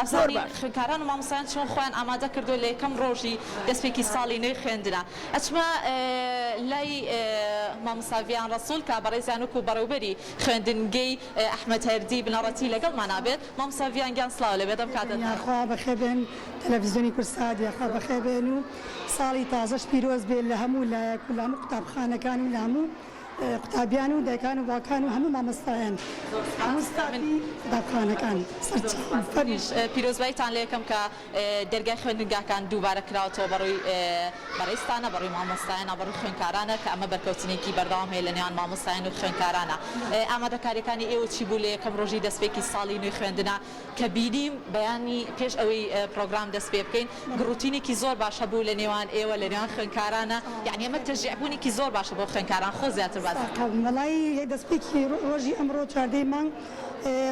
زۆر بزانین باش. خوێندکاران و مامۆستایان چۆن خۆیان ئامادە کردووە لە یەکەم ڕۆژی دەستپێکی ساڵی نوێی خوێندنا. ئەچمە لای مامۆستا ڤیان ڕەسوڵ کە بەڕێزیان وەکو بەڕێوبەری خوێندنگەی ئەحمەد هەردی بنەڕەتی لەگەڵمانا بێت. مامۆستا ڤیان گیان سڵاو لێبێت ئەم کاتەتان. یاخوا بەخێر بێن تەلەفزیۆنی کوردسات یاخوا بەخێر بێن و ساڵی تازەش پیرۆز بێت لە هەموو لایەک و لە هەموو قوتابخانەکان و لە هەموو قوتابیان و دایکان و باوکان و هەموو مامۆستایان هەموو ستافی قوتابخانەکان سەرچاوم فەرموو. منیش پیرۆزباییتان لێ ئەکەم کە دەرگای خوێندنگاکان دووبارە کراوەتەوە بەڕووی بەڕێزتانە بەڕووی مامۆستایانە بەڕووی خوێندکارانە کە ئەمە بەرکەوتنێکی بەردەوام هەیە لە نێوان مامۆستایان و خوێندکارانە ئامادەکاریەکانی ئێوە چی بوو لە یەکەم ڕۆژی دەستپێکی ساڵی نوێی خوێندنا کە بینیم بەیانی پێش ئەوەی پڕۆگرام دەست پێ بکەین گڕوتینێکی زۆر باش هەبوو لە نێوان ئێوە لە نێوان خوێندکارانە یانی ئەمە تەشجیع بوونێکی زۆر باشە بۆ خوێندکاران خۆ زیاتر باس ساقەم وەڵایی دەستپێکی ڕۆژی ئەمڕۆ چواردەی مانگ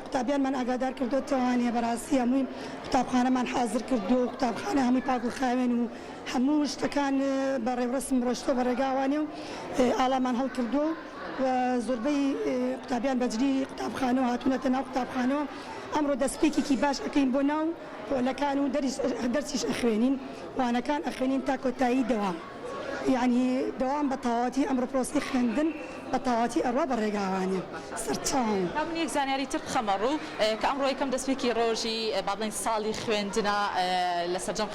قوتابیانمان ئاگادار کردۆتەوانێ بەڕاستی هەمووی قوتابخانەمان حازر کردووە و قوتابخانە هەمووی پاک و خاوێن و هەموو شتەکان بە ڕێوڕەسم ڕۆشتووە بە ڕێگاوانێ و ئاڵامان هەڵکردووە و زۆربەی قوتابیان بە جلی قوتابخانەوە هاتوونەتە ناو قوتابخانەوە ئەمڕۆ دەستپێکێکی باش ئەکەین بۆ ناو پۆلەکان و دەرسیش ئەخوێنین وانەکان ئەخوێنین تا کۆتایی دەوام یەعنی دەوام بە تەواوەتی ئەمڕۆ پرۆسەی خوێندن بە تەواوەتی ئەڕوا بە ڕێگاوانێ سەرچاوم. با من یەک زانیاری تر بخەمە ڕوو کە ئەمڕۆ یەکەم دەستپێکی ڕۆژی با بڵێین ساڵی خوێندنە لە سەرجەم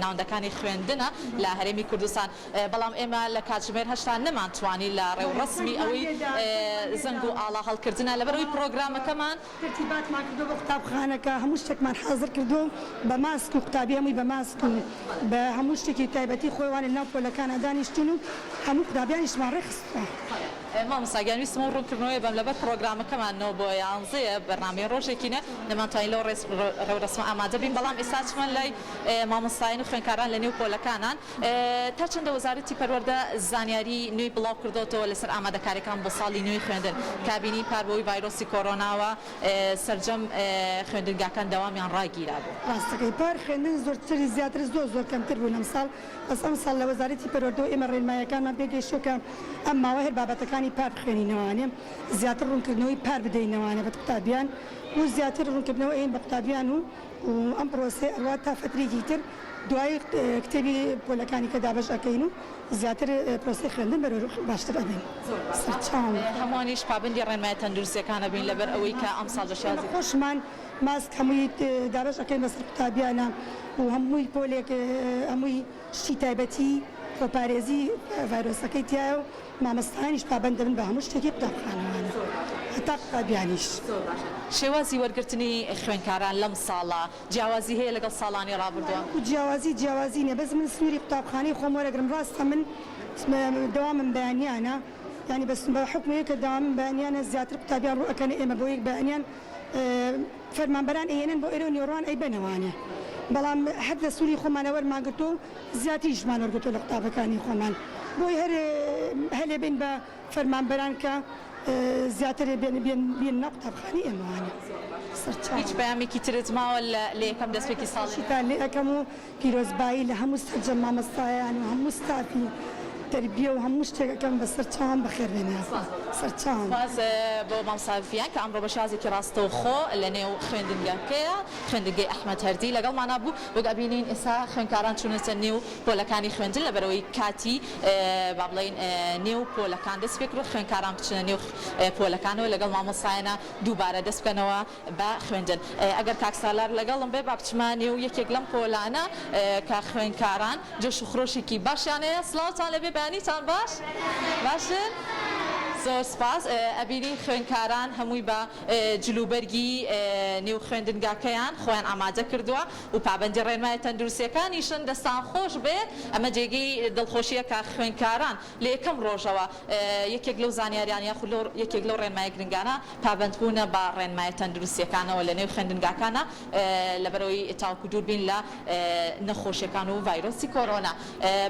ناوەندەکانی خوێندنە لە هەرێمی کوردستان بەڵام ئێمە لە کاتژمێر هەشتا نەمانتوانی لە ڕێوڕەسمی ئەوەی زەنگ و ئاڵا هەڵکردنە لەبەرئەوەی پڕۆگرامەکەمان تەرتیباتمان کردووە بۆ قوتابخانەکە هەموو شتێکمان حازر کردووە و بە ماسک و قوتابی هەمووی بە ماسک و بە هەموو شتێکی تایبەتی خۆی وانە لەناو پۆلەکانا دانیشتوون و هەموو قوتابیانیشمان ڕێکخستووە. مامۆستا گیان ویستم ئەو ڕوونکردنەوەیە بەم لەبەر پڕۆگرامەکەمان نۆ بۆ یانزەیە بەرنامەی ڕۆژێکی نە نەمانتوانی لەو ڕێوڕەسمە ئامادە بین بەڵام ئێستا ئەچمە لای مامۆستایان و خوێندکاران لە نێو پۆلەکانان تا چەندە وەزارەتی پەروەردە زانیاری نوێی بڵاوکردۆتەوە لەسەر ئامادەکاریەکان بۆ ساڵی نوێی خوێندن کە بینی پار بەهۆی ڤایرۆسی کۆرۆناوە سەرجەم خوێندنگاکان دەوامیان ڕاگیرابوو؟ ڕاستەکەی پار خوێندن زۆرتر زیاتر زۆر زۆر کەمتر بوو لەمساڵ بەس ئەمساڵ لە وەزارەتی پەروەردەوە ئێمە ڕێنمایەکانمان پێگەیشتووە کە ئەم ماوە هەر بابەتەکانی پار بخوێنینەوانێ زیاتر ڕوونکردنەوەی پار بدەینەوانێ بە قوتابیان و زیاتر ڕوونکردنەوە ئەیەین بە قوتابیان و ئەم پرۆسەیە ئەڕوات تا فەترێکی تر دوای کتێبی پۆلەکانی کە دابەش ئەکەین و زیاتر پرۆسەی خوێندن بەرەو باشتر ئەبەین. زۆر باشە سەرچاوم. هەمووانیش پابەندی ڕێنمایە تەندروستیەکان ئەبین لەبەر ئەوەی کە ئەمساڵ بە ئێمە شێوازی. خۆشمان ماسک هەمووی دابەش ئەکەین بەسەر قوتابیانا و هەمووی پۆلێک هەمووی شتی تایبەتی خۆپارێزی ڤایرۆسەکەی تیایە و مامۆستایانیش پابەند دەبن بە هەموو شتێکی قوتابخانەوانە هەتا قوتابیانیش. زۆر باشە شێوازی وەرگرتنی خوێندکاران لەم ساڵە جیاوازی هەیە لەگەڵ ساڵانی ڕابردووە؟ وەکو جیاوازی جیاوازی نیە بەس من سنوری قوتابخانەی خۆم وەرەگرم ڕاستە من دەوامم بەیانیانە یانی بەس بە حوکمی کە دەوامم بەیانیانە زیاتر قوتابیان ڕوو ئەکەنە ئێمە بۆ یەک بەیانیان فەرمانبەران ئەیەنن بۆ ئێرە و نیوەڕوان ئەیبەنەوانێ بەڵام هەر لە سنوری خۆمانە وەرمان گرتووە و زیاتریشمان وەرگرتووە لە قوتابەکانی خۆمان بۆی هەر هەلێ بین بە فەرمانبەران کە زیاتر بێن بێن بێن ناو قوتابخانەی ئێمەوانە. سەرچاوە. هیچ پەیامێکی ترت ماوە لە لە یەکەم دەستپێکی ساڵی؟ خۆشیتان لێ ئەکەم و پیرۆزبایی لە هەموو سەرجەم مامۆستایان و هەموو ستافی تەربیە و هەموو شتێک ئەکەم بەسەر چاوم بەخێر بێن یاخوا سەرچاوم. سوپاس بۆ مامۆستا ڤیان کە ئەمڕۆ بە شێوازێکی ڕاستەوخۆ لە نێو خوێندنگەکەیە خوێندنگەی ئەحمەد هەردی لەگەڵمانا بوو وەک ئەبینین ئێستا خوێندکاران چوونەتە نێو پۆلەکانی خوێندن لەبەرئەوەی کاتی با بڵێین نێو پۆلەکان دەست پێکردووە خوێندکاران بچنە نێو پۆلەکانەوە لەگەڵ مامۆستایانە دووبارە دەست بکەنەوە بە خوێندن ئەگەر کاک سالار لەگەڵم بێ با بچمە نێو یەکێک لەم پۆلانە کە خوێندکاران جۆش و خرۆشێکی باشیان هەیە سڵاوتان لێبێ بەیانیتان باش باشن زۆر سپاس ئەبینین خوێندکاران هەمووی بە جلوبەرگی نێو خوێندنگاکەیان خۆیان ئامادە کردووە و پابەندی ڕێنمایە تەندروستیەکانیشن، دەستان خۆش بێت، ئەمە جێگەی دڵخۆشیە کە خوێندکاران لە یەکەم ڕۆژەوە یەکێک لەو زانیاریانە یاخود لەو یەکێک لەو ڕێنمایە گرنگانە پابەندبوونە بە ڕێنمایە تەندروستیەکانەوە لە نێو خوێندنگاکانا لەبەرئەوەی تاوەکو دوور بین لە نەخۆشیەکان و ڤایرۆسی کۆرۆنا.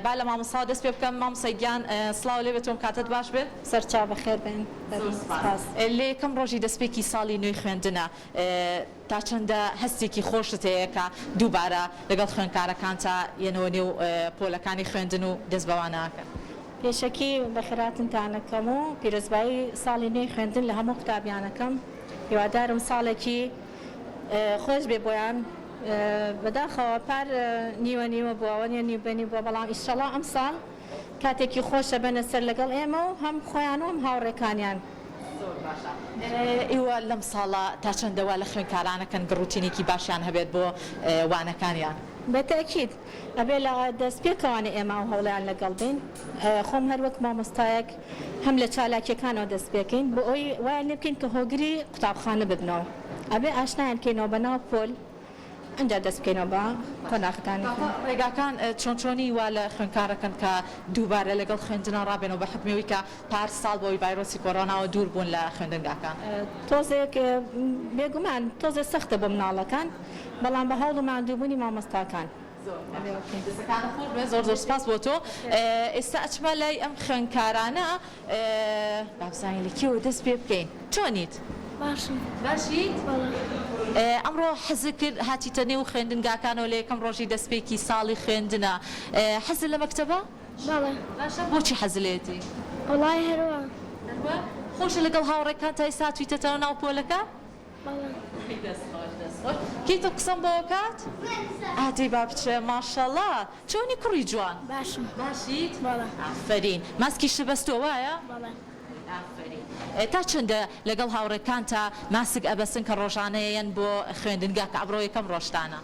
با لە مامۆستاوە دەست پێ بکەم، مامۆستا گیان سڵاو لێ بێت و ئەم کاتەت باش بێت. سەرچاو بەخێر بێن. زۆر سوپاس. لە یەکەم ڕۆژی دەستپێکی ساڵی نوێی خوێندنە تا چەندە هەستێکی خۆشت هەیە کە دووبارە لەگەڵ خوێندکارەکانتا یەنەوە نێو پۆلەکانی خوێندن و دەست بە وانە ئەکەن؟ پێشەکی بەخێرهاتنتان ئەکەم و پیرۆزبایی ساڵی نوێی خوێندن لە هەموو قوتابیان ئەکەم، هیوادارم ساڵێکی خۆش بێ بۆیان. بەداخەوە پار نیوە نیوە بووە وەنیە نیو بە نیو بووە بەڵام ئیشەڵا ئەمساڵ کاتێکی خۆشە بەنە سەر لەگەڵ ئێمە و هەم خۆیان و هەم هاوڕێکانیان. زۆر باشە ئێوە لەم ساڵە تا چەندە وا لە خوێندکارانەکەن گڕوتینێکی باشیان هەبێت بۆ وانەکانیان؟ بە تەئکید ئەبێ لە دەستپێکەوانە ئێمە ئەو هەوڵەیان لەگەڵ بین خۆم هەر وەک مامۆستایەک هەم لە چالاکیەکانەوە دەست پێکەین بۆ ئەوەی وایان لێ بکەین کە هۆگری قوتابخانە ببنەوە ئەبێ ئاشنایان کەینەوە بە ناو پۆل ئینجا دەست بکەینەوە بە قۆناغەکانی کاکە ڕێگاکان چۆن چۆنی وا لە خوێندکارەکەن کە دووبارە لەگەڵ خوێندنا ڕابێنەوە بە حوکمی ئەوەی کە پار ساڵ بەهۆی ڤایرۆسی کۆرۆناوە دوور بوون لە خوێندنگاکان؟ تۆزێک بێگومان تۆزێ سەختە بۆ مناڵەکان بەڵام بە هەوڵ و ماندووبوونی مامۆستاکان. زۆر دەستەکانت خۆش بێت زۆر زۆر سپاس بۆ تۆ ئێستا ئەچمە لای ئەم خوێندکارانە با بزانین لە کێوە دەست پێ بکەین چۆنیت؟ باشم. باشیت؟ بەڵێ. ئەمڕۆ حەزت کرد هاتیتە نێو خوێندنگاکانەوە لە یەکەم ڕۆژی دەستپێکی ساڵی خوێندنە حەزت لە مەکتەبە؟ بەڵێ. باشە بۆچی حەزت لێیەتی؟ وەڵای هەروا. هەروا؟ خۆشە لەگەڵ هاوڕێکانتا ئێستا هاتوویتەتەوە ناو پۆلەکە؟ بەڵێ. ئەی دەست خۆش دەست خۆش کێ تۆ قسەم بۆ ئەکات؟ ئادەی با بچێ ماشەڵا چۆنی کوڕی جوان؟ باشم. باشیت؟ بەڵێ. ئافەرین ماسکیشت بەستووە وایە؟ بەڵێ. ئافەرین تا چەندە لەگەڵ هاوڕێکانتا ماسک ئەبەستن کە ڕۆژانە یەن بۆ خوێندنگا کە ئەمڕۆ یەکەم ڕۆژتانە؟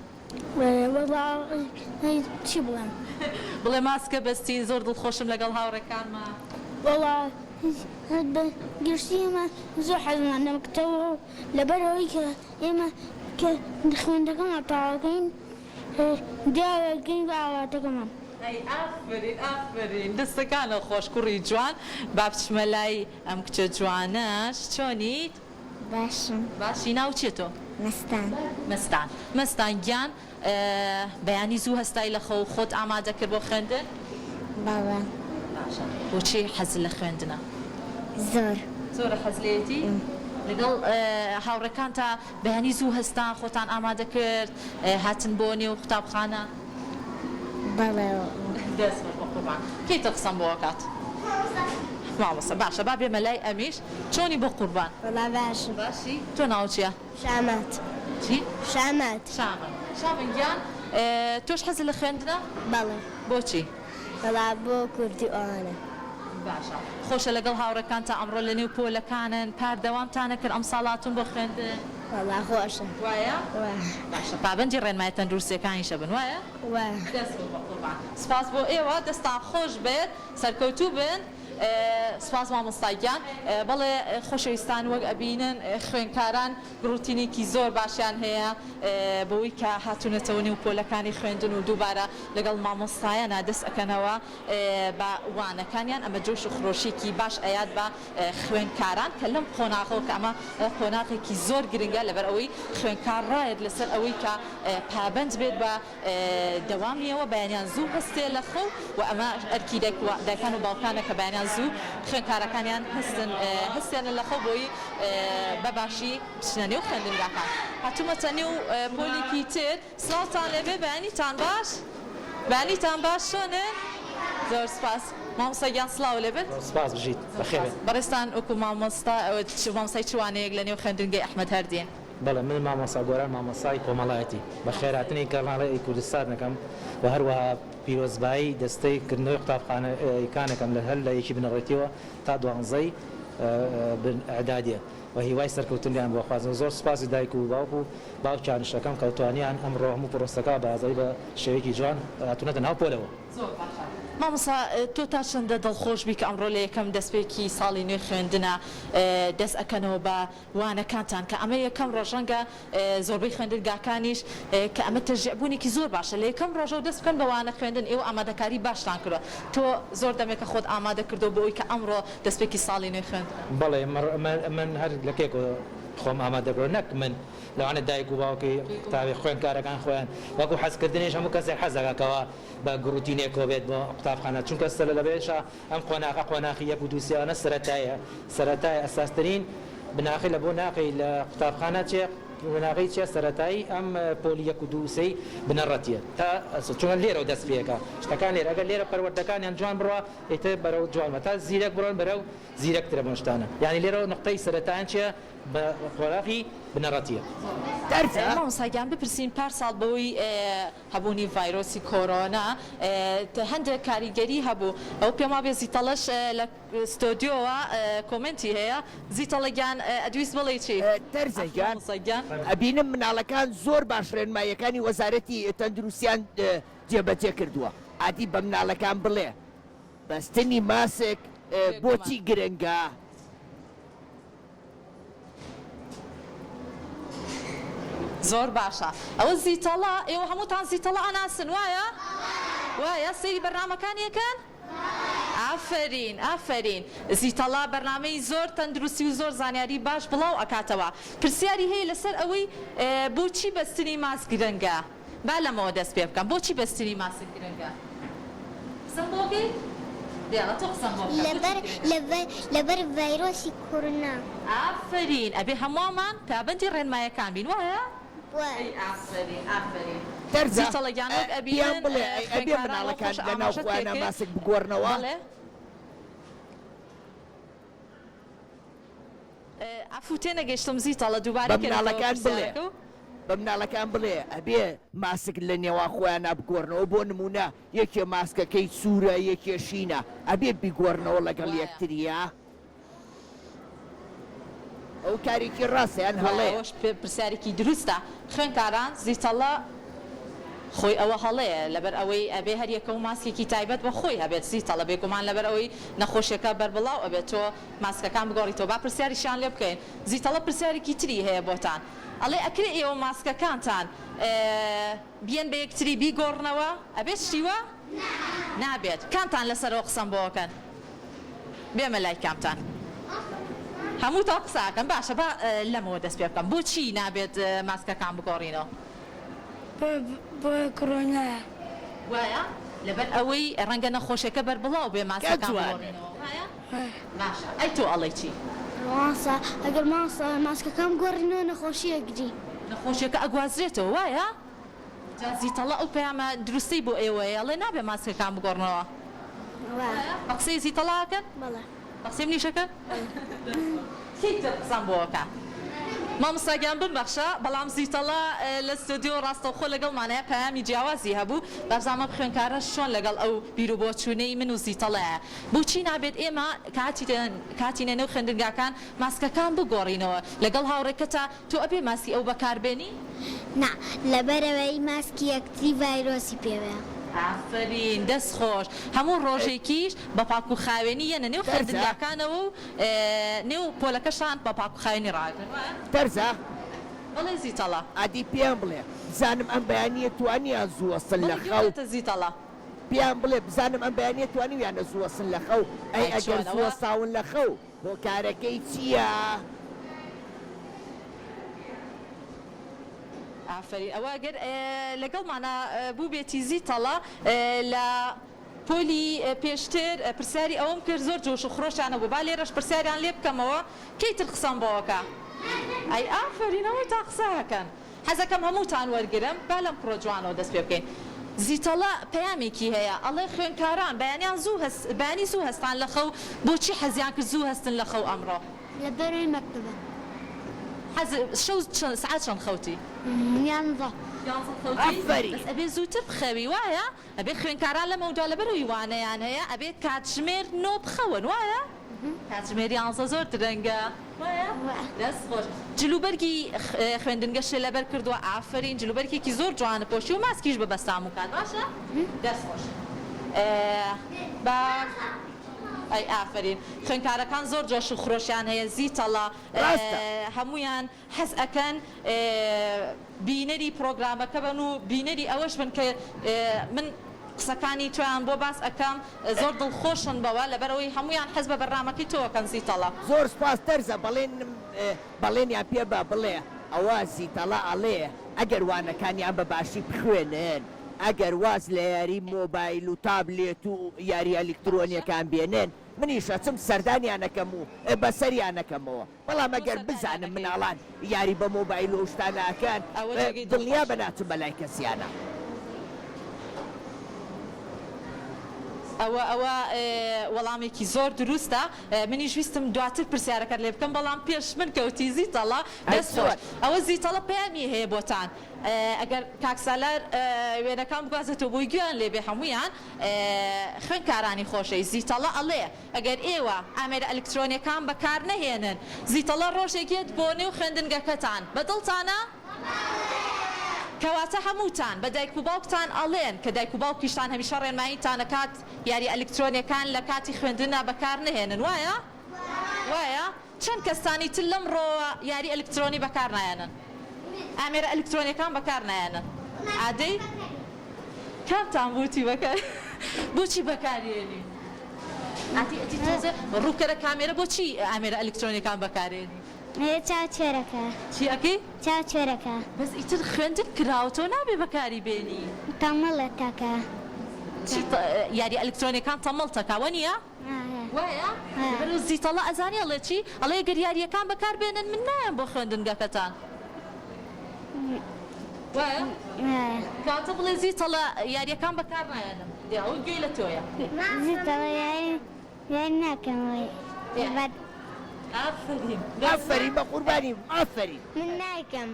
وەڵا چی بڵێم. بڵێ ماسکە بەستین زۆر دڵخۆشم لەگەڵ هاوڕێکانما. وەڵا بە گشتی ئێمە زۆر حەزمان لە مەکتەبە و لەبەر ئەوەی کە ئێمە کە خوێندەکەمان تەواوکەین دیارە گەین بە ئاواتەکەمان. ئەی ئافەرین ئافەرین دەستەکانت خۆش کوڕی جوان با بچمە لای ئەم کچە جوانەش چۆنیت؟ باشم. باشی ناوت چیە تۆ؟ مەستان. مەستان مەستان گیان بەیانی زوو هەستای لە خەو خۆت ئامادە کرد بۆ خوێندن؟ بەڵێ. باشە بۆچی حەزت لە خوێندنە؟ زۆر. زۆرە حەز لێیەتی؟ لەگەڵ هاوڕێکانتا بەیانی زوو هەستان خۆتان ئامادە کرد هاتن بۆ نێو قوتابخانە؟ بەڵێ. دەست خۆش بەقوربان. کەی تر قسەم بۆ ئەکات؟ مامۆستا. باشە با بێمە لای ئەمیش. چۆنی بەقوربان؟ وەڵا باشم. باشی؟ تۆ ناوت چیە؟ شامات. چی؟ شامات. شامەن. شامەن گیان تۆش حەزت لە خوێندنە؟ بەڵێ. بۆچی؟ وەڵا بۆ کوردی ئەوانە. باشە خۆشە لەگەڵ هاوڕێکانتا ئەمڕۆ لەنێو پۆلەکانن پار دەوامتان نەکرد ئەمساڵ هاتوون بۆ خوێندن؟ وەڵا خۆشە. وایە؟ وایە. باشە پابەندی ڕێنمایە تەندروستیەکانیش ئەبن وایە؟ وایە. دەست خۆش بەقوربان. سپاس بۆ ئێوە دەستان خۆش بێت سەرکەوتوو بن. سپاس مامۆستا گیان. بەڵێ خۆشەویستان وەک ئەبینن خوێنکاران ڕوتینێکی زۆر باشیان هەیە بەوەی کە هاتونەتەوە نێو پۆلەکانی خوێندن و دووبارە لەگەڵ مامۆستایانا دەست ئەکەنەوە بە وانەکانیان ئەمە جۆش و خرۆشێکی باش ئەیات بە خوێندکاران کە لەم قۆناغەوە کە ئەمە قۆناغێکی زۆر گرنگە لەبەر ئەوەی خوێندکار ڕایەت لەسەر ئەوەی کە پابەند بێت بە دەوامیەوە بەیانیان زوو هەستێ لە خەو و ئەمە ئەرکی دایک و دایکان و باوکانە کە بەیانیان زوو خوێندکارەکانیان هەستن هەستێنن لە خەو بۆی بە باشی بچنە نێو خوێندنگاکان. هاتوومەتە نێو پۆلێکی تر. سڵاوتان لێبێ بەیانیتان باش. بەیانیتان باش چۆنن؟ زۆر سپاس مامۆستا گیان سڵاو لێبێت. زۆر سپاس بژیت بەخێربێن. بەڕێزتان وەکو مامۆستا مامۆستای چ وانەیەک لە نێو خوێندنگەی ئەحمەد هەردین؟ بەڵێ من مامۆستا گۆران مامۆستای کۆمەڵایەتی بەخێرهاتنی کەناڵی کوردستات دەکەم و هەروەها پیرۆزبایی دەستەی کردنەوەی قوتابخانەکان دەکەم لە هەر لە یەکی بنەڕەتیەوە تا دوانزەی ئیعدادیە و هیوای سەرکەوتنیان بۆ خوازم زۆر سوپاسی دایک و باوک و باوکیانیش دەکەم کە توانیان ئەمڕۆ هەموو پرۆسەکە بە ئازادی بە شێوەیەکی جوان هاتوونەتە ناو پۆلەوە. زۆر باشە مامۆستا تۆ تا چەندە دڵخۆش بی کە ئەمڕۆ لە یەکەم دەستپێکی ساڵی نوێی خوێندنە دەست ئەکەنەوە بە وانەکانتان کە ئەمە یەکەم ڕۆژ ڕەنگە زۆربەی خوێندنگاکانیش کە ئەمە تەشجیع بوونێکی زۆر باشە لە یەکەم ڕۆژەوە دەست بکەن بە وانە خوێندن ئێوە ئامادەکاری باشتان کردوە تۆ زۆر دەمێکە خۆت ئامادە کردوە بۆ ئەوەی کە ئەمڕۆ دەستپێکی ساڵی نوێی خوێندنە. بەڵێ من هەر لە کێکەوە خۆم ئامادە کردوە نەک من لەوانە دایک و باوکی قوتابی خوێندکارەکان خۆیان وەکو حەزکردنیش هەموو کەسێک حەز دەکات کەوا بە گڕوتینێکەوە بێت بۆ قوتابخانە چونکە سەر لە بێشە ئەم قۆناغە قۆناخی یەک و دوو سێ سەرەتایە سەرەتایە ئەساسترین بناغەی لە بۆ ناغەی لە قوتابخانە چیە بناغەی چیە سەرەتایی ئەم پۆلی یەک و دوو و سێی بنەڕەتیە تا چونکە لێرەوە دەست پێکا شتەکان لێرە ئەگەر لێرە پەروەردەکانیان جوان بڕوا ئیتر بەرەو جوان تا زیرەک بڕۆن بەرەو زیرەکترە بۆ شتانە یانی لێرەوە نوقتەی سەرەتایان چیە بە قۆناغی. بنەڕەتیە. تەرزە. مامۆستا گیان بپرسین پار ساڵ بەهۆی هەبوونی ڤایرۆسی کۆرۆنا هەندێک کاریگەری هەبوو ئەو پێم وابێ زیتەڵەش لە ستۆدیۆوە کۆمێنتی هەیە زیتەڵە گیان ئەدویست بڵێی چی؟ تەرزە گیان مامۆستا گیان. ئەبینم مناڵەکان زۆر باش ڕێنماییەکانی وەزارەتی تەندروستیان جێبەجێ کردووە ئادی بە مناڵەکان بڵێ بەستنی ماسک بۆچی گرنگە؟ زۆر باشە ئەوە زیتەڵە ئێوە هەمووتان زیتەڵە ئەناسن وایە؟ وایە سەیری بەرنامەکانی ئەکەن؟ ئافەرین ئافەرین زیتەڵە بەرنامەی زۆر تەندروستی و زۆر زانیاری باش بڵاو ئەکاتەوە پرسیاری هەیە لەسەر ئەوەی بۆچی بەستنی ماسک گرنگە؟ با لەمەوە دەست پێ بکەم بۆچی بەستنی ماسک گرنگە؟ قسەم بۆ بکەی؟ دێڵە تۆ قسەم بۆ بکە بۆچی لەبەر گرنگە؟ لەبەر لەبەر ڤایرۆسی کۆرۆنا. ئافەرین ئەبێ هەموومان پابەندی ڕێنمایەکان بین وایە؟ وایە. ئەی ئافەرین ئافەرین تەرزە زیتەڵە گیان وەک پێیان ئەبینن بڵێ ئەی ئەبێ خوێندکاران وەک مناڵەکان خۆش لەناو ئاماژەت پێ خۆیانا کرد ماسک بگۆڕنەوە؟ بەڵێ. عەفوو تێنەگەیشتم زیتەڵە بە دووبارەی کەرەوە مناڵەکان بڵێ پرسیارەکە و. بە مناڵەکان بڵێ ئەبێ ماسک لە نێوان خۆیانا بگۆڕنەوە بۆ نموونە یەکێ ماسکەکەی سوورە یەکێ شینە ئەبێ بیگۆڕنەوە لەگەڵ وایە. یەکتریا ئەو کارێکی ڕاستە یان وایە هەڵەیە؟ ئەوەش پرسیارێکی دروستە خوێندکاران زیتەڵە خۆی ئەوە هەڵەیە لەبەر ئەوەی ئەبێ هەر یەکە و ماسکێکی تایبەت بە خۆی هەبێت زیتەڵە بێگومان لەبەر ئەوەی نەخۆشیەکە بەربڵاو ئەبێت تۆ ماسکەکان بگۆڕیتەوە با پرسیاریشیان لێ بکەین زیتەڵە پرسیارێکی تری هەیە بۆتان ئەڵێ ئەکرێ ئێوە ماسکەکانتان بیەن بە یەکتری بیگۆڕنەوە ئەبێت شتی وا؟ نابێت کامتان لەسەرەوە قسەم بۆ ئەکەن بێمە لای کامتان هەمووتان قسە ئەکەن باشە با لەمەوە دەست پێ بکەم بۆچی نابێت ماسکەکان بگۆڕینەوە؟ بۆ کۆرۆنایە. وایە لەبەر ئەوەی ڕەنگە نەخۆشیەکە بەربڵاو بێ کە ماسکەکان جوان. بگۆڕینەوە وایە؟ باشە ئەی تۆ ئەڵێی چی؟ مامۆستا ئەگەر مامۆستا ماسکەکان بگۆڕینەوە نەخۆشی ئەگرین. نەخۆشیەکە ئەگوازرێتەوە وایە؟ جا زیتەڵە ئەو پەیامە دروستەی بۆ ئێوەیە ئەڵێ نابێ ماسکەکان بگۆڕنەوە وایە؟ بە قسەی زیتەڵە ئەکەن؟ بەڵێ. بە قسەی منیش ئەکەن؟ کەی تر قسەم بۆ ئەکا؟ مامۆستا گیان بمبەخشە بەڵام زیتەڵە لە ستۆدیۆ ڕاستەوخۆ لەگەڵمانایە پەیامی جیاوازی هەبوو بابزانم ئەم خوێندکارەش چۆن لەگەڵ ئەو بیروبۆچوونەی من و زیتەڵەیە بۆچی نابێت ئێمە کە هاتینە نێو خوێندنگاکان ماسکەکان بگۆڕینەوە لەگەڵ هاوڕێکەتا تۆ ئەبێ ماسکی ئەو بەکاربێنی؟ نا لەبەرئەوەی ماسکی یەکتری ڤایرۆسی پێوەیە. ئافەرین دەست خۆش هەموو ڕۆژێکیش بە پاک و خاوێنی یەنە نێو تەرزە. خوێندنگاکانەوە و نێو پۆلەکەشان بە پاک و خاوێنی ڕاگرن وایە؟ تەرزە. بەڵێ زیتەڵە. ئەدی پێیان بڵێ بزانم ئەم بەیانییە توانیان زوو وەستن لە بەڵێ گوێم خەو. لێتە زیتەڵە. پێیان بڵێ بزانم ئەم بەیانییە توانیویانە زوو وەستن لە خەو ئەی ئەی ئەگەر چۆن زوو ئەوە؟ وەستاون لە خەو هۆکارەکەی چییە؟ ئافەرین ئەوە گەر لەگەڵمانا بووبێتی زیتەڵە لە پۆلی پێشتر پرسیاری ئەوەم کرد زۆر جۆش و خرۆشیان هەبوو با لێرەش پرسیاریان لێ بکەمەوە کەی تر قسەم بۆ ئەکا ئەی ئافەرین ئەوەی تا قسە ئەکەن حەزەکەم هەمووتان وەرگرم با لەم کوڕە جوانەوە دەست پێ بکەین زیتەڵە پەیامێکی هەیە ئەڵێ خوێنکاران بەیانیان زوو هەست بەیانی زوو هەستان لە خەو بۆچی حەزیان کرد زوو هەستن لە خەو ئەمڕۆ؟ لەبەرەوەی مەکتەبە. حەز شەو چەند سەعات چەند خەوتی؟ یانزە. یانزە خەوتی؟ ئافەرین. بەس ئەبێ زووتر بخەوی وایە؟ ئەبێ خوێنکاران لەمەودوا لەبەرەوەی وانەیان هەیە ئەبێ کاتژمێر نۆ بخەون وایە؟ کاتژمێر یانزە زۆر درەنگە وایە؟ دەست خۆش. جلوبەرگی خوێندنگەشت لەبەر کردووە ئافەرین جلوبەرگێکی زۆر جوانت پۆشی و ماسکیش ببەستە هەموو کات باشە؟ دەست خۆش. با ئەی ئافەرین خوێندکارەکان زۆر جۆش و خرۆشیان هەیە زیتەڵە ڕاستە. هەموویان حەز ئەکەن بینەری پڕۆگرامەکە بن و بینەری ئەوەش بن کە من قسەکانی تۆیان بۆ باس ئەکەم زۆر دڵخۆشن بەوە لەبەرئەوەی هەموویان حەز بە بەرنامەکەی تۆ ئەکەن زیتەڵە. زۆر سوپاس تەرزە بەڵێنم بەڵێنیان پێ بە بڵێ ئەوە زیتەڵە ئەڵێ ئەگەر وانەکانیان بە باشی بخوێنن ئەگەر واز لە یاری مۆبایل و تابلێت و یاریە ئەلیکترۆنیەکان بێنن منیش ئەچم سەردانیان ئەکەم و بەسەریان ئەکەمەوە بەڵام تۆ ئەگەر سەردانیان بزانم ئەکەی. مناڵان یاری بە مۆبایل و ئەو شتانە ئەکەن ئەوە جێگەی دڵنیابە دڵخۆشیە. ناچم بەلای کەسیانا. ئەوە ئەوە وەڵامێکی زۆر دروستە منیش ویستم دواتر پرسیارەکەت لێ بکەم بەڵام پێش من کەوتی زیتەڵە ئەی دەست خۆش چۆن؟ ئەوە زیتەڵە پەیامی هەیە بۆتان ئەگەر کاک سالار وێنەکان بگوازێتەوە بۆی گوێیان لێ بێ هەموویان خوێندکارانی خۆشەویست زیتەڵە ئەڵێ ئەگەر ئێوە ئامێرە ئەلکترۆنیەکان بەکار نەهێنن زیتەڵە ڕۆژێک یەت بۆ نێو خوێندنگەکەتان بە دڵتانە؟ کەواتە هەمووتان بە دایک و باوکتان ئەڵێن کە دایک و باوکیشتان هەمیشە ڕێنماییتان ئەکات یاریە ئەلکترۆنیەکان لە کاتی خوێندندا بەکار نەهێنن وایە؟ وایە؟ چەند کەستانی تر لەمڕۆوە یاری ئەلکترۆنی بەکار نایەنن؟ ئامێرە ئەلکترۆنیەکان بەکار نایەنن؟ ئادەی کامتان بۆچی بەکار بۆچی بەکارێنی؟ ئاتی ئەتی تۆزێ ڕووکەرە کامێرە بۆچی ئامێرە ئەلکترۆنیەکان بەکارێنی؟ ئێ چاو چێرەکە. چی ئەکەی؟ چاو چێرەکە. بەس ئیتر خوێندن کراوە تۆ نابێ بەکاری بێنی. تەمەڵە تەکە. چی یاری ئەلکترۆنیەکان تەمەڵ تەکا وەنیە؟ وایە؟ لەبەرئەوە زیتەڵە ئەزانی ئەڵێ چی؟ ئەڵێ گەر یارییەکان بەکار بێنن من نایەم بۆ خوێندنگەکەتان. وایە؟ کەواتە بڵێ زیتەڵە یارییەکان بەکار نایەنم. دێ ئەوە گوێی لە تۆیە. زیتەڵە یاری یاری ناکەم. ئافەرین. ئافەرین بەقوربانی بم ئافەرین. من نایکەم.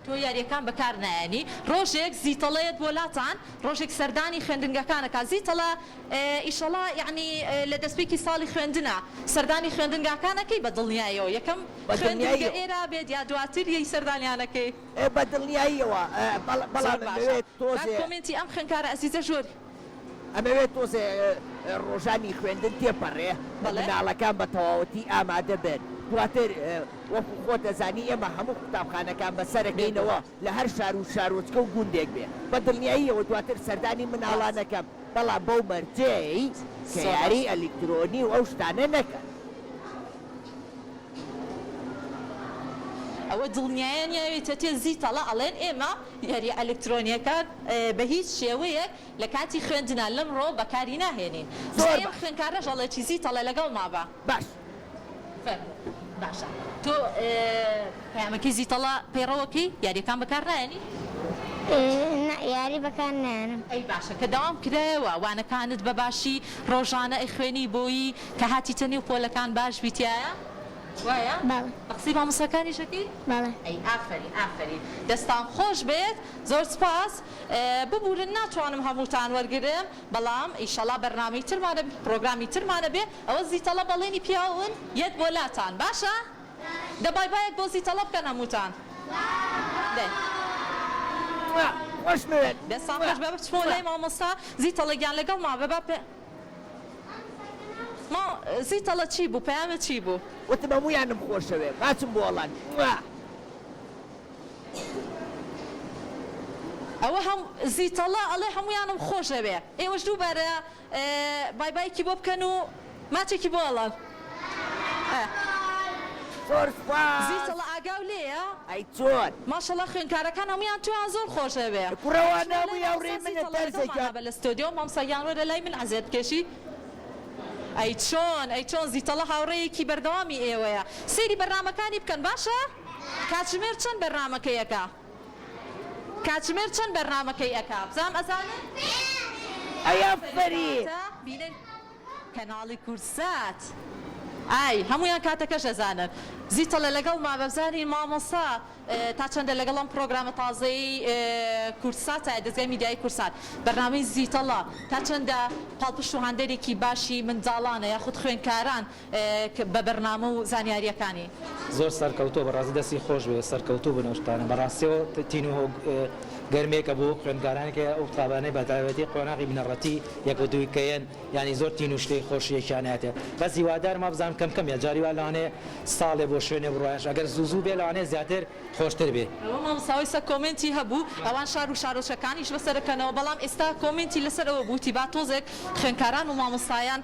تۆ یاریەکان بەکار نایەنی ڕۆژێک زیتەڵەیەت بۆ لاتان ڕۆژێک سەردانی خوێندنگەکان ئەکا زیتەڵە ئیشەڵا یەعنی لە دەستپێکی ساڵی خوێندنا سەردانی خوێندنگاکان ئەکەی بە دڵنیایەوە یەکەم بە خوێندنگە دڵنیاییەوە. ئێرا بێت یا دواتر یەی سەردانیان ئەکەی. ئێ بە دڵنیاییەوە زۆر بەڵام باشە ئەمەوێت با تۆزێ. کۆمێنتی ئەم خوێندکارە ئەزیزە ژۆر. ئەمەوێت تۆزێ ڕۆژانی خوێندن تێپەڕێ بەڵێ. منداڵەکان بە تەواوەتی ئامادە بن دواتر وەکو خۆت ئەزانی ئێمە هەموو قوتابخانەکان بەسەرەکەینەوە لە هەر شار و شارۆچکە و گوندێک بێ بە دڵنیاییەوە دواتر سەردانی مناڵان ئەکەم بەڵام بەو مەرجەی کە یاری ئەلیکترۆنی و ئەو شتانە نەکەن. ئەوە دڵنیایان یاویتە تێ زیتەڵە ئەڵێن ئێمە یاریە ئەلکترۆنیەکان بە هیچ شێوەیەک لە کاتی خوێندنا لەمڕۆ بەکاری ناهێنین زۆر ئەم باش. خوێندکارەش ئەڵێ چی زیتەڵە لەگەڵما بە. باش. فەرموو باشە تۆ پەیامەکەی زیتەڵە پەیڕەوەکەی یاریەکان بەکار نایەنی؟ نا یاری بەکار نایەنم. ئەی باشە کە دەوام کرایەوە وانەکانت بە باشی ڕۆژانە ئەیخوێنی بۆیی کە هاتیتە نێو پۆلەکان باش بی تیایا وایە؟ بەڵێ. بە قسەی مامۆستاکانیش ئەکەی؟ بەڵێ. ئەی ئافەرین ئافەرین دەستان خۆش بێت زۆر سوپاس ببورن ناتوانم هەمووتان وەرگرم بەڵام ئیشەڵا بەرنامەی ترمان ئەبێ پڕۆگرامی ترمان ئەبێ ئەوە زیتەڵە بەڵێنی پیاون یەت بۆ لاتان باشە دە بای بایەک بۆ زیتەڵە بکەن هەمووتان دەی. خۆشمەوێن. دەستان خۆش بە بچمەوە لای مامۆستا زیتەڵە گیان لەگەڵما بە با پێ ما زیتەڵە چی بوو پەیامت چی بوو؟ وتم هەموویانم خۆشەوێ ماچم بۆ ئەڵان. ئەوە هەم زیتەڵە ئەڵێ هەموویانم خۆشەوێ ئێوەش دووبارە بای بایکی بۆ بکەن و ماچێکی بۆ ئەڵێن. زۆر سوپاس. زیتەڵە ئاگاو لێیە؟ ئەی چۆن. ماشەڵا خوێندکارەکان هەموویان تۆیان زۆر خۆشەوێ. کوڕە وا نابوو لای هاوڕێی مامۆستا منە زیتەڵە تەرزە لەگەڵمانا گیان. بە لە ستۆدیۆ مامۆستا گیان وەرە لای من عەزێت بکێشی. ئەی چۆن ئەی چۆن زیتەڵە هاوڕێیەکی بەردەوامی ئێوەیە سەیری بەرنامەکانی بکەن باشە کاتژمێر چەند بەرنامەکەی ئەکا کاتژمێر چەند بەرنامەکەی ئەکا بزانم ئەزانن ئەی ئافەرین. بینەر کەناڵی کوردسات ئای هەموویان کاتەکەش ئەزانن زیتەڵە لەگەڵما بە بزانین مامۆستا تا چەندە لەگەڵ ئەم پڕۆگرامە تازەی کوردساتە دەزگای میدیایی کوردسات بەرنامەی زیتەڵە تا چەندە پاڵپشت و هاندەرێکی باشی منداڵانە یاخود خوێندکاران بە بەرنامە و زانیارییەکانی؟ زۆر سەرکەوتووە بەڕاستی دەستی خۆش بێ سەرکەوتوو بن ئەو شتانە بەڕاستیەوە تین و گەرمێکە بۆ خوێندکارانی کە ئەو قوتابانەی بەتایبەتی قۆناغی بنەڕەتی یەک و دووی کەیەن یانی زۆر تین و شتەی خۆشیەکیان هاتێ بەس هیوادارم وابزانم کەم کەم یا جاری وا لەوانەیە ساڵێ بۆ شوێنێ بڕوایش ئەگەر زوو زوو بێ لەوانەیە زیاتر خۆشتر بێ. ئەوە مامۆستا ئێستا کۆمێنتی هەبوو ئەوان شار و شارۆچکەکانیش بەسەرەکەنەوە بەڵام ئێستا کۆمێنتی لەسەر ئەوە بوو وتی با تۆزێک خوێندکاران و مامۆستایان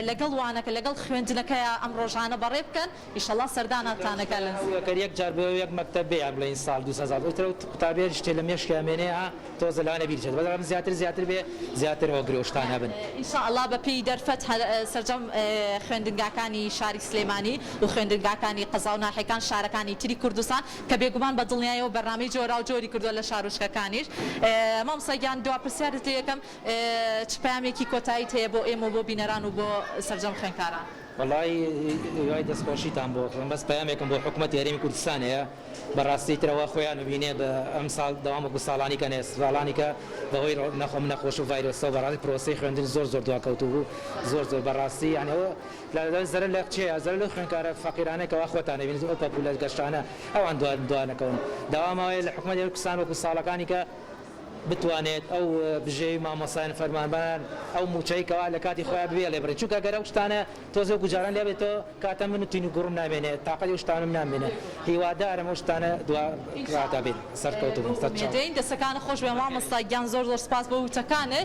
لەگەڵ وانەکە لەگەڵ خوێندنەکەیا ئەم ڕۆژانە بەڕێ بکەن ئیشەڵا سەردانتان ئەکا لە نزیک. ئەگەر یەک جار بۆ یەک مەکتەب بێ یان بڵێین ساڵ دوو ساڵ ئیتر ئەو قوتابیە شتێ لە مێشکیا. کە ئەمێنێ ها تۆزە لەوانە بیر چێت بەڵام زیاتر زیاتر بێ زیاتر هۆگری ئەو شتانە بن. ان شاء اللە بە پێی دەرفەت هەر سەرجەم خوێندنگاکانی شاری سلێمانی و خوێندنگاکانی قەزا و ناحیەکان شارەکانی تری کوردستان کە بێگومان بە دڵنیایەوە بەرنامەی جۆراو جۆری کردوە لە شارۆچکەکانیش مامۆستا گیان دوا پرسیارت لێ ئەکەم چ پەیامێکی کۆتاییت هەیە بۆ ئێمە و بۆ بینەران و بۆ سەرجەم خوێندکاران؟ وەڵایی هیوای دەستخۆشیتان بۆ ئەکەم بەس پەیامێکم بۆ حکومەتی هەرێمی کوردستان هەیە بەڕاستی تر ئەوە خۆیان ببینێ بە ئەمساڵ دەوام وەکو ساڵانی کە نێ ساڵانی کە بەهۆی نەخۆم نەخۆش و ڤایرۆسەوە بەڕاستی پرۆسەی خوێندن زۆر زۆر دواکەوتوو بوو زۆر زۆر بەڕاستی یانی ئەوە لە زەرەر لە کێیە زەرەر لەو خوێندکارە فەقیرانەی کەوا خۆتان ئەبینن ئەو پەپولە گەشتانە ئەوان دوا دوانەکەون داوام ئەوەیە لە حکومەتی هەرێمی کوردستان وەکو ساڵەکانی کە بتوانێت ئەو بژێوی مامۆستایان فەرمانبەران ئەو موچەی کەوا لە کاتی خۆیا ببێ لێ بڕین چونکە گەر ئەو شتانە تۆزێ وەکو جاران لێ بێت تۆ کاتە من تین و گوڕم نامێنێ تاقەتی ئەو شتانەم نامێنێ هیوادارم ئەو شتانە دوا کاتا بێت سەرکەوتوو بن سەرچاو. دەستەکانت خۆش بێ مامۆستا گیان زۆر زۆر سوپاس بۆ وتەکانت.